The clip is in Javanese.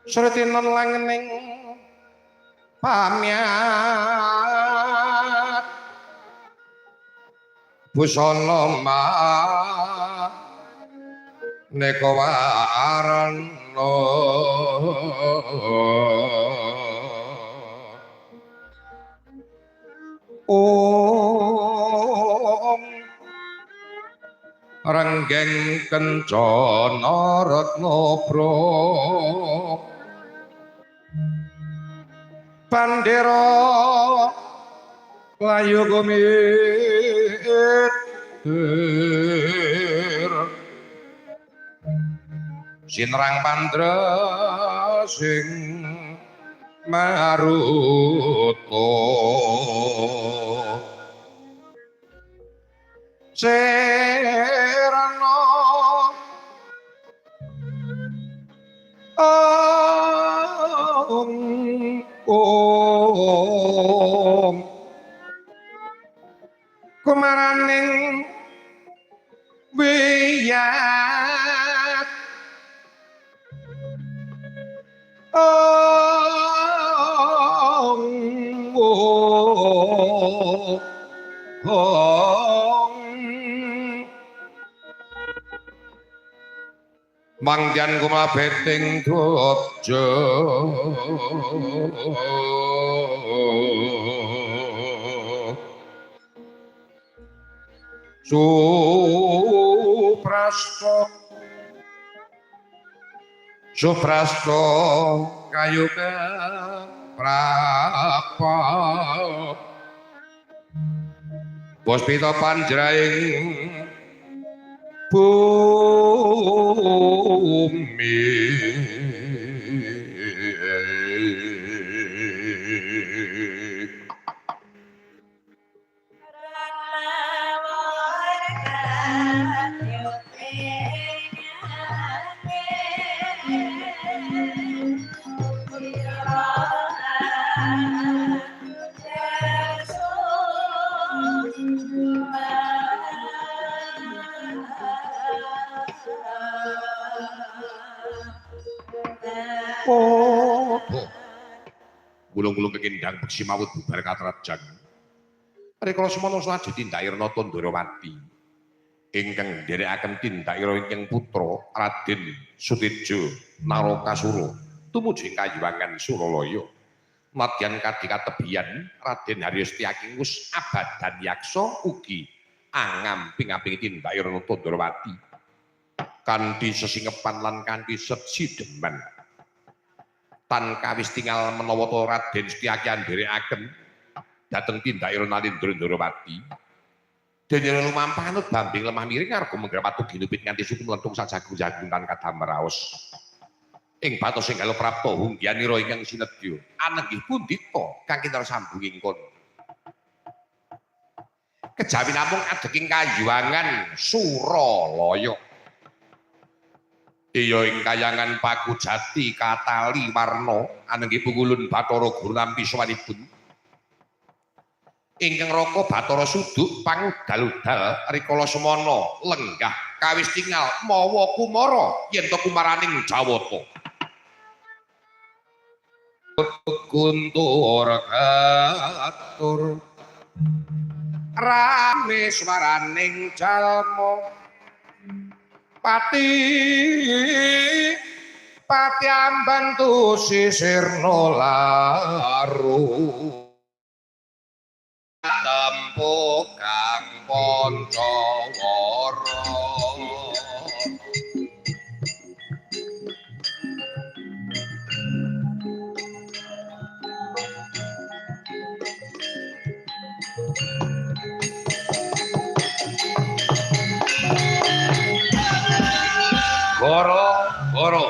Sretinon langening pamyat busana maneka warna. Om renggeng kencana ratna bro bandera layu kumitir sinrang pandra sing maruta serana om om kumaraning wiyat om om mangdian kumabeting dwaja Suprasta Suprasta kayu keprapa Puspita panjraing bumi. Gulung-gulung kekindang beksi mawut bubar katrajang. Rikala semono laju tindakira Tandrawati ingkang nderekaken tindakira ingkang putra Raden Suteja Narakasura tumuju ing kayuwangan Suralaya. Nadyan kadhi katebian Raden Harya Setyaki wus abadan yaksa ugi angamping-amping tindakira Tandrawati kanthi sesingepan lan kanthi sesideman. Tan kawis tinggal menawa to Raden Setyaki andherekaken dhateng tindakira Nalindra Ndrawati. Dene lumampah anut bambing lemah miring arga menggrapatu ginupit nganti suku mlentung sajagung-jagung tan kadam raos. Ing batos ing galo prapta hunggianira ingkang sinedya anenggih pundita kang kinara sambunging kono. Kejawi namung adeking kayuwangan Suralaya. Iya ing kayangan Pakujati katali warna anenggih pungulun Bathara Guru nampi sowanipun. Ingkang raka Bathara Suduk pangudal-udal rikala semana lenggah kawis tingal mawa kumara yen to kumaraning Jawata. Guntur katur rame swaraning jalma pati pati ambantu sisirna laru tempuh kang pancawara. Goro, goro.